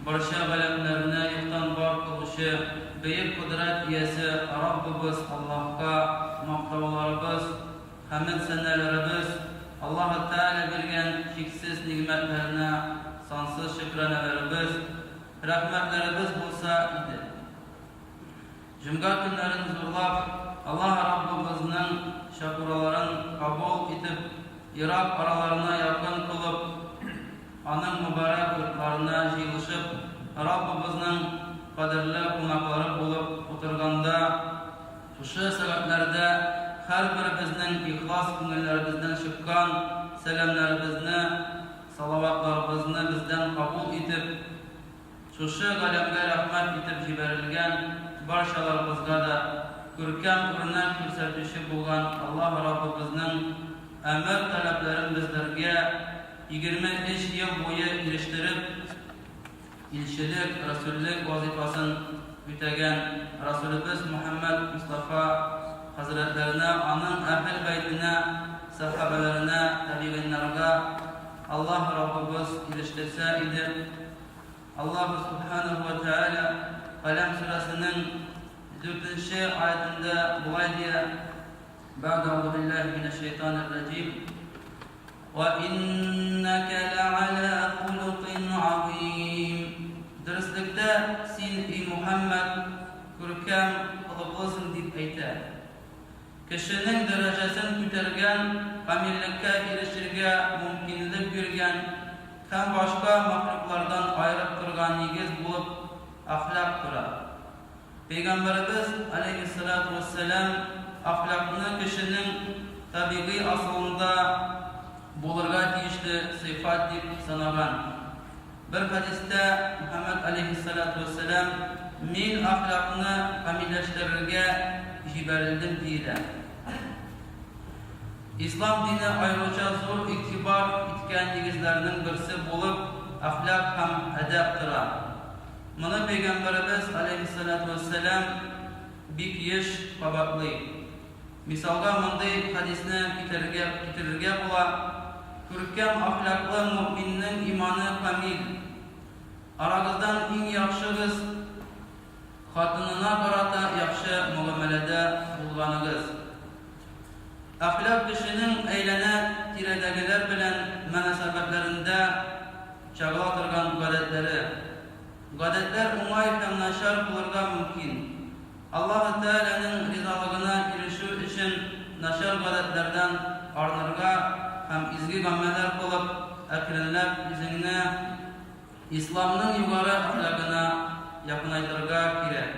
Барча галәмнәрне юктан бар кылучы, бөек кодрәт иясе Раббыбыз Аллаһка мактауларыбыз, хәмед-сәнәләребез, Аллаһы Тәгалә биргән чиксез нигъмәтләренә сансыз шөкранәләребез, рәхмәтләребез булса иде. Җомга көннәрен зурлап, Аллаһ Раббыбызның чакыруларын кабул итеп, ерак араларына якын кылып, Аның мөбарәк йортларына җыелышып, Раббыбызның кадерле кунаклары булып утырганда, шушы сәгатьләрдә һәрберебезнең ихлас күңелләребездән чыккан сәламнәребезне, салаватларыбызны бездән кабул итеп, Шушы галәмгә рәхмәт итеп җибәрелгән барчаларыбызга да күркәм үрнәк күрсәтүче булган Аллаһ Раббыбызның әмер-таләпләрен безләргә 23 ел буе ирештереп, илчелек, рәсүллек вазыйфасын үтәгән Расүлебез Мөхәммәд Мостафа хәзрәтләренә, аның әһел бәйтенә, сәхабәләренә, табигыйннарга Аллаһ Раббыбыз ирештерсә иде. Аллаһу Сүбхәнәһү вә Тәгалә Каләм сүрәсенең дүртенче аятендә болай дия, Бәгъдә әгъузу биллаһи минәш шәйтанир раҗим, Вә иннәкә ләгалә хулукин азыйм. Дөреслектә, син, ий Мухәммәд, күркәм холыклысың, дип әйтә. Кешенең дәрәҗәсен күтәргән, камиллеккә ирешергә мөмкинлек биргән һәм башка мәхлуклардан аерып торган нигез булып әхлак тора. Пәйгамбәребез, аләйһиссәлату вәссәлам, әхлакны кешенең табигый асылында булырга тиешле сыйфат дип санаган. Бер хәдистә Мөхәммәд аләйһиссәлату вәссәлам, Мин әхлакны камилләштерергә җибәрелдем, диелә. Ислам дине аеруча зур игътибар иткән нигезләрнең берсе булып әхлак һәм әдәп тора. Моны Пәйгамбәребез аләйһиссәлату вәссәлам бик еш кабатлый. Мисалга мондый хәдисне китерергә китерергә була, Күркәм әхлаклы мөэминнең иманы камил. Арагыздан иң яхшыгыз, хатынына карата яхшы мөгамәләдә булганыгыз. Әхлак кешенең әйләнә-тирәдәгеләр белән мөнәсәбәтләрендә чагыла торган гадәтләре. Гадәтләр уңай һәм начар булырга мөмкин. Аллаһы Тәгаләнең ризалыгына ирешү өчен начар гадәтләрдән арынырга һәм изге гамәлләр кылып, әкренләп үзеңне Исламның югары әхлагына якынайтырга кирәк.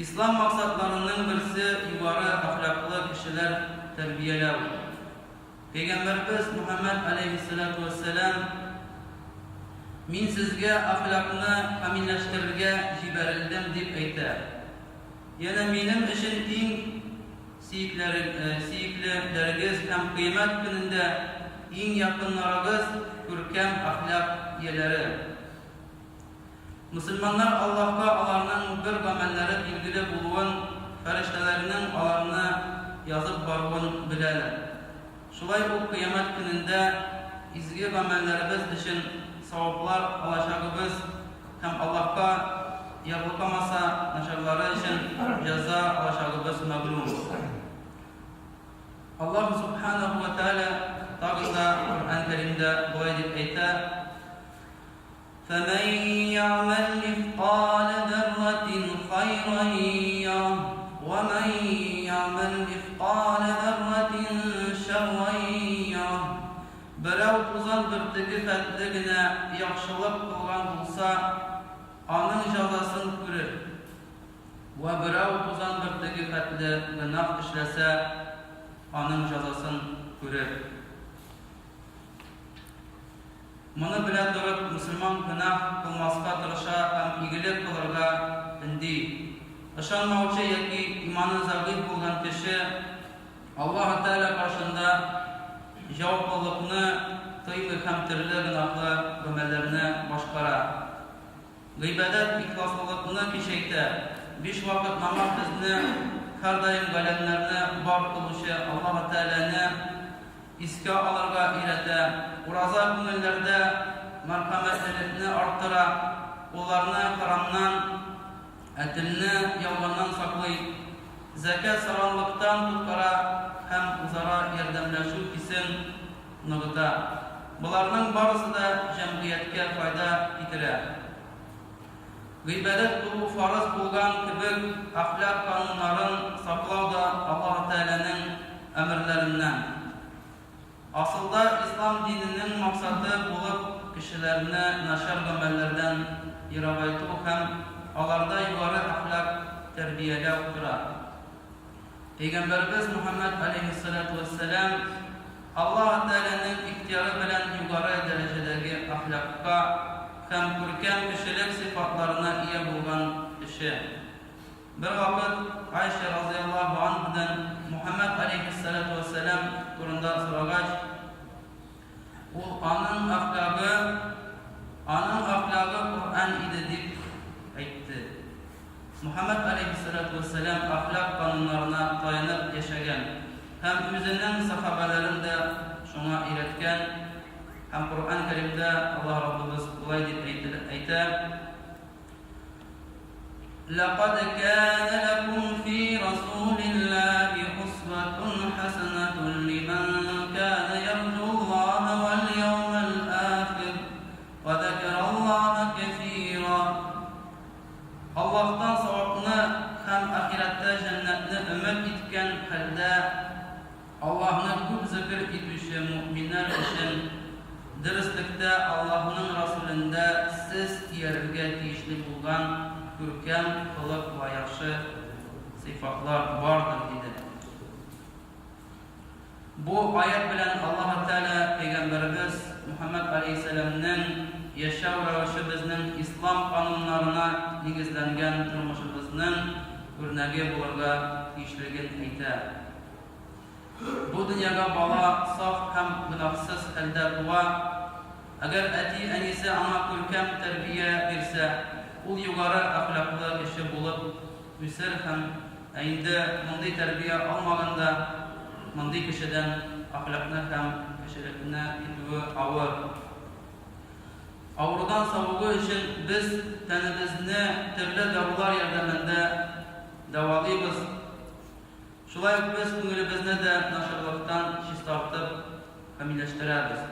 Ислам максатларының берсе югары әхлаклы кешеләр тәрбияләү. Пәйгамбәребез Мөхәммәд аләйһиссәлату вәссәлам, Мин сезгә әхлакны камилләштерергә җибәрелдем, дип әйтә. Янә минем өчен иң сөеклеләрегез һәм кыямәт көнендә иң якыннарыгыз, күркәм әхлак ияләре. Мөселманнар Аллаһка аларның бер гамәлләре билгеле булуын, фәрештәләренең аларны язып баруын беләләр. Шулай ук Кыямәт көнендә изге гамәлләребез өчен саваплар алачагыбыз һәм Аллаһка ярлыкамаса, начарлары өчен җәза алачагыбыз мәгълүм. Аллаһу Сүбхәнәһү вә Тәгалә тагын да Коръән Кәримдә болай дип әйтә, Фәмән йәгъмәл миҫкалә зәррәтин хайран йәрәһ, вә мән йәгъмәл миҫкалә зәррәтин шәррән йәрәһ. Берәү тузан бөртеге хәтле генә яхшылык кылган булса, аның җәзасын күрер. Вә берәү тузан бөртеге хәтле гөнаһ эшләсә, аның җәзасын күрер. Моны белә торып, мөселман гөнаһ кылмаска тырыша һәм игелек кылырга өнди. Ышанмаучы яки иманы зәгыйфь булган кеше Аллаһы Тәгалә каршында җаваплылыкны тоймый һәм төрле гөнаһлы гамәлләрне башкара. Гыйбадәт ихласлылыкны көчәйтә. Биш вакыт намаз безне һәрдаим галәмнәрне бар кылучы Аллаһы Тәгаләне искә алырга өйрәтә. Ураза күңелләрдә мәрхәмәтлелекне арттыра. Кулларны харамнан, ә телне ялганнан саклый. Зәкят саранлыктан коткара һәм үзара ярдәмләшү хисен ныгыта. Боларның барысы да җәмгыятькә файда китерә. Гыйбадәт кылу фарыз булган кебек, әхлак кануннарын саклау да Аллаһы Тәгаләнең әмерләреннән. Асылда ислам диненең максаты булып кешеләрне начар гамәлләрдән ерагайту һәм аларда югары әхлак тәрбияләү тора. Пәйгамбәребез Мөхәммәд аләйһиссәлату вәссәлам Аллаһы Тәгаләнең ихтыяры белән югары дәрәҗәдәге әхлакка һәм күркәм кешелек сыйфатларына ия булган кеше. Бервакыт Гайшә разыяллаһу анһадан Мухәммәд аләйһиссәлату вәссәлам турында сорагач, ул аның әхлагы, аның әхлагы Коръән иде дип әйтте. Мухәммәд аләйһиссәлату вәссәлам әхлак кануннарына таянып яшәгән һәм үзенең сәхабәләрен дә шуңа өйрәткән һәм Коръән Кәримдә Аллаһ Раббыбыз болай дип әйтә, Ләкад кәнә ләкүм фи Расулиллаһи усвәтун хәсәнәтун лимән кәнә ярҗуллаһа вәл яумәл ахир вә зәкәраллаһа кәсира. Аллаһтан савапны һәм ахирәттә җәннәтне өмет иткән хәлдә Аллаһны күп зекер итүче мөэминнәр өчен дөреслектә Аллаһның Расүлендә сез иярергә тиешле булган күркәм холык вә яхшы сыйфатлар бардыр, диде. Бу аять белән Аллаһы Тәгалә Пәйгамбәребез Мөхәммәд галәйһиссәламнең яшәү рәвеше безнең ислам кануннарына нигезләнгән тормышыбызның үрнәге булырга тиешлеген әйтә. Бу дөньяга бала саф һәм гөнаһсыз хәлдә туа. Әгәр әти-әнисе аңа күркәм тәрбия бирсә, ул югары әхлаклы кеше булып үсер һәм ә инде мондый тәрбия алмаганда, мондый кешедән әхлакны һәм кешелекне көтүе авыр. Авырудан савыгу өчен без тәнебезне төрле дарулар ярдәмендә дәвалыйбыз. Шулай ук без күңелебезне дә начарлыктан чистартып, камилләштерәбез.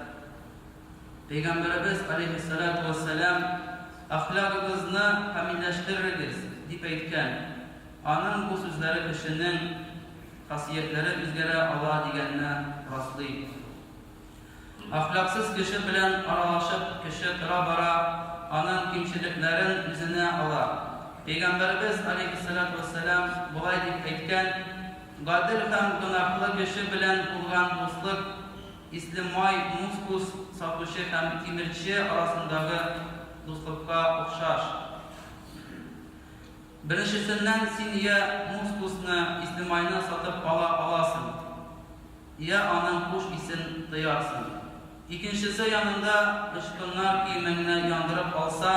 Пәйгамбәребез алейһиссалату вәссәлам, Әхлагыгызны камилләштерегез, дип әйткән. Аның бу сүзләре кешенең хасиятләре үзгәрә ала дигәнне раслый. Әхлаксыз кеше белән аралашып, кеше тора-бара аның кимчелекләрен үзенә ала. Пәйгамбәребез, алейһиссәлату вәссәлам, болай дип әйткән, Гадел һәм гөнаһлы кеше белән булган дуслык ислемай, мускус, сатучы һәм тимерче арасындагы дуслыкка охшаш. Беренчесеннән син йә мускусны, ислемайны сатып ала аласың. Йә аның хуш исен тоярсың. Икенчесе янында очкыннар киемеңне яндырып алса,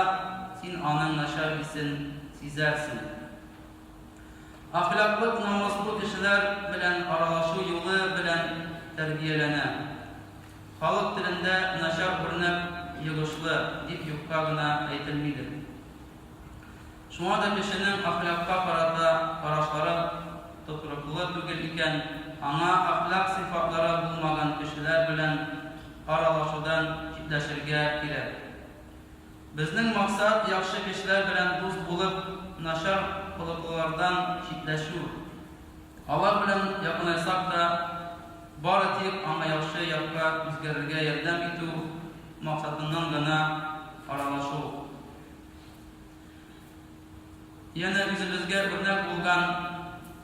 син аның начар исен сизәрсең. Әхлаклык намуслы кешеләр белән аралашу юлы белән тәрбияләнә. Халык телендә начар үрнәк йогышлы, дип юкка гына әйтелмидер. Шуңа да кешенең әхлакка карата карашлары тотрыклы түгел икән, аңа әхлак сыйфатлары булмаган кешеләр белән аралашудан читләшергә кирәк. Безнең максат, яхшы кешеләр белән дус булып, начар холыклылардан читләшү. Алар белән якынайсак та, бары тик аңа яхшы якка үзгәрергә ярдәм итү максатыннан гына аралашу. Янә үзебезгә үрнәк булган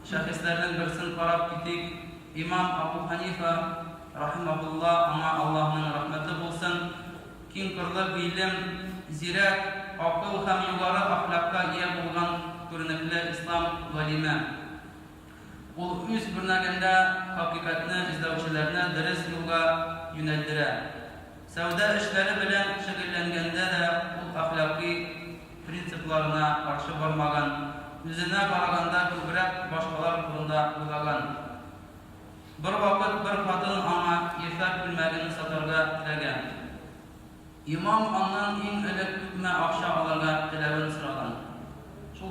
шәхесләрнең берсен карап китик. Имам Абу Ханифа, рахимаһулла, аңа Аллаһның рәхмәте булсын, киңкырлы гыйлем, зирәк акыл һәм югары әхлакка ия булган күренекле ислам галиме. Ул үз үрнәгендә хакыйкатьне эзләүчеләрне дөрес юлга юнәлдерә. Сәүдә эшләре белән шөгыльләнгәндә дә ул әхлакый принципларына каршы бармаган, үзенә караганда күбрәк башкалар турында уйлаган. Бервакыт бер хатын аңа ефәк күлмәген сатарга теләгән. Имам аннан иң элек күпме акча алырга теләгән.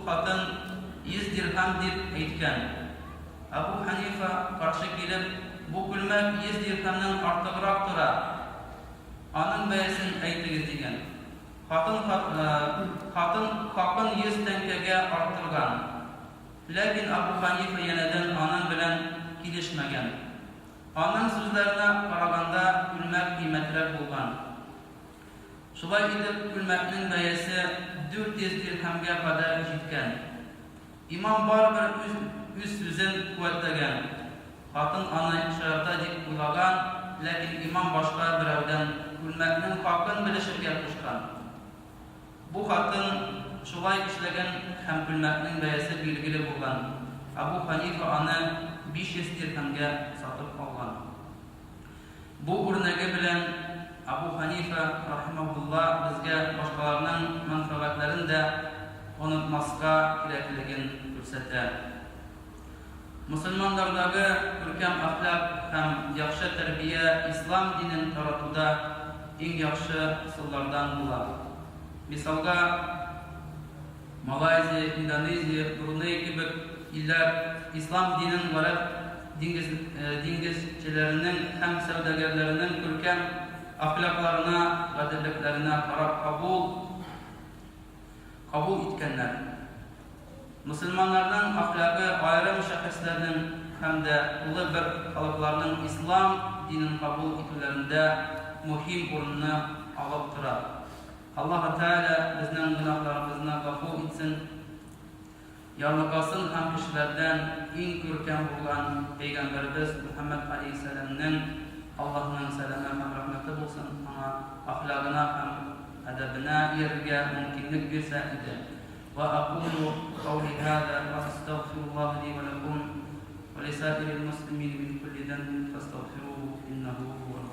хатын 100 дирһәм дип әйткән. Әбү Хәнифә каршы килеп, Бу күлмәк 100 дирһәмнән артыграк тора, аның бәясен әйтегез, дигән. Хатын хатын хакын 100 тәңкәгә арттырган. Ләкин Әбү Хәнифә янәдән аның белән килешмәгән. Аның сүзләренә караганда, күлмәк кыйммәтрәк булган. Шулай итеп, күлмәкнең бәясе 400 дирһәмгә кадәр җиткән. Имам барыбер үз үз сүзен куәтләгән. Хатын аны шаярта дип уйлаган, ләкин имам башка берәүдән күлмәкнең хакын белешергә кушкан. Бу хатын шулай эшләгән һәм күлмәкнең бәясе билгеле булган. Әбу Хәнифә аны 500 дирһәмгә сатып алган. Бу үрнәге белән Әбу Хәнифә, рахимаһулла, безгә башкаларның мәнфәгатьләрен дә онытмаска кирәклеген күрсәтә. Мөселманнардагы күркәм әхлак һәм яхшы тәрбия ислам динен таратуда иң яхшы ысуллардан була. Мисалга, Малайзия, Индонезия, Бруней кебек илләр ислам динен гарәп диңгез диңгезчеләренең һәм сәүдәгәрләренең күркәм әхлакларына, гаделлекләренә карап кабул кабул иткәннәр. Мөселманнарның әхлагы аерым шәхесләрнең һәм дә тулы бер халыкларның ислам динен кабул итүләрендә мөһим урынны алып тора. Аллаһы Тәгалә безнең гөнаһларыбызны гафу итсен, ярлыкасын һәм кешеләрдән иң күркәм булган пәйгамбәребез Мөхәммәд галәйһиссәламнең, Аллаһның сәламе һәм рәхмәте булсын аңа, әхлагына һәм әдәбенә иярергә мөмкинлек бирсә иде. Ва акулу каули һаза ва астагфируллаһа ли ва ләкум ва лисаирил муслимин мин кулли зәнбин фастагфируху иннаху һувал.